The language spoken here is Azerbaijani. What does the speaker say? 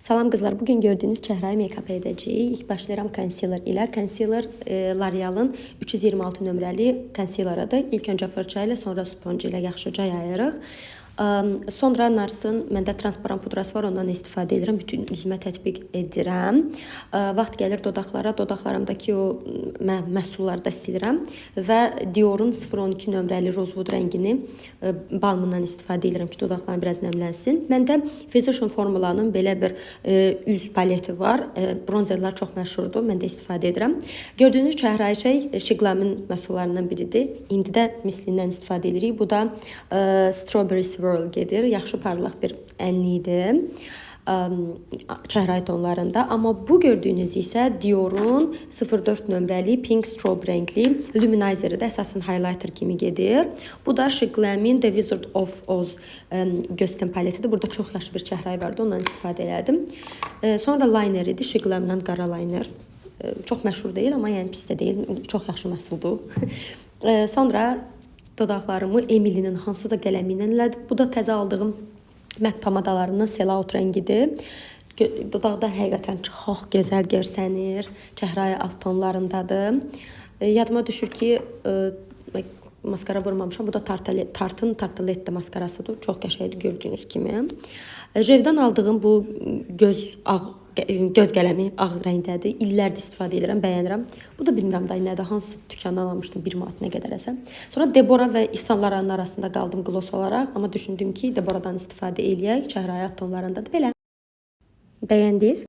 Salam qızlar, bugün gördüyünüz çəhrayı make-up edəcəyik. İlk başlayıram concealer ilə. Concealer L'Oreal-ın 326 nömrəli concealerıdır. İlk öncə fırça ilə, sonra sponge ilə yaxşıca yayırıq. Sonra Narsın məndə transparan pudrası var, ondan istifadə edirəm. Bütün üzümə tətbiq edirəm. Vaxt gəlir dodaqlara, dodaqlarımdakı o məhsulları da silirəm və Dior'un 012 nömrəli Rosewood rəngini balmından istifadə edirəm ki, dodaqlarım biraz nəmlənsin. Məndə Physicians Formula-nın belə bir üz paleti var. Bronzerlər çox məşhurdur. Mən də istifadə edirəm. Gördüyünüz çəhrayı şey Sheglam'ın məhsullarından biridir. İndi də mislindən istifadə edirik. Bu da Strawberry Swirl gedir. Yaxşı parlaq bir ənlikdir çəhrayı tonlarında. Amma bu gördüyünüz isə Dior'un 04 nömrəli Pink Strobe rəngli Luminizer'ı da əsasən highlighter kimi gedir. Bu da Sheglam'in The Wizard of Oz göz ten paletidir. Burada çox yaxşı bir çəhrayı vardı, ondan istifadə elədim. Sonra liner idi, Sheglam'dan qara liner. Çox məşhur deyil, amma yəni pis də deyil. Çox yaxşı məhsuldur. Sonra dodaqlarımı Emily'nin hansısa qələmi ilə elədim. Bu da təzə aldığım MAC pomadalarından Sell Out rəngidir. Dodaqda həqiqətən çox gözəl görsənir. Çəhrayı alt tonlarındadır. Yadıma düşür ki, maskara vurmamışam. Bu da Tarte'ın Tartelette maskarasıdır. Çox qəşəngdir gördüyünüz kimi. Jevdən aldığım bu göz qələmi ağ rəngdədir. İllərdir istifadə edirəm, bəyənirəm. Bu da bilmirəm da nədir, hansı dükandan almışdım, 1 manat nə qədərəsə. Sonra Deborah və Yves Saint Laurent'ın arasında qaldım gloss olaraq, amma düşündüm ki, Deborah'dan istifadə eləyək. Çəhrayı alt tonlarındadır. Belə. Bəyəndiniz?